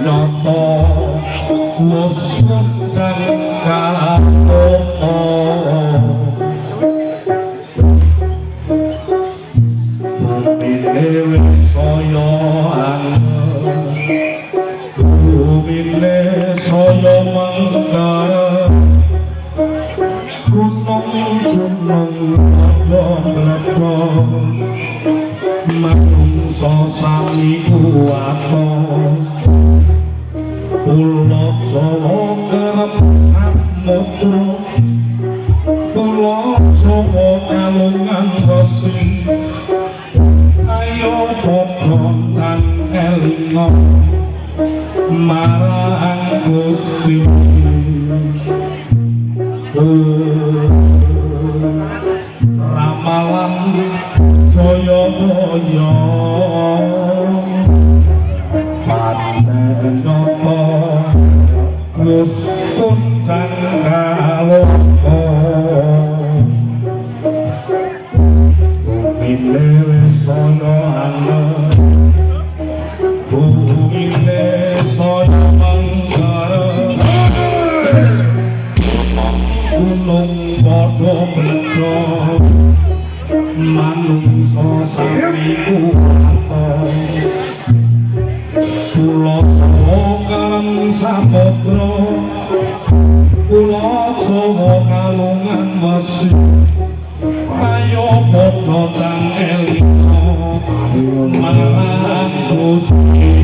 Nyata wus kondang kaloka. Bumine wis saya anget, bumine saya mengkar, gunung-gunung padha mledha, manungsa sami kuwata. Pulo Jawa kerep samudra, Pulo Jawa kalungan resi. Ayo padha nang elinga marang Gusti. Ramalan Jayabaya pancen nyata wis kondang kaloka. Bumine wis saya anget, bumine saya mengkara, gunung padha mledha, manungsa sami kuwata. Pulo Jawa karang samudra, Pulo Jawa kalungan wesi. Ayo padha tang elinga marang Gusti.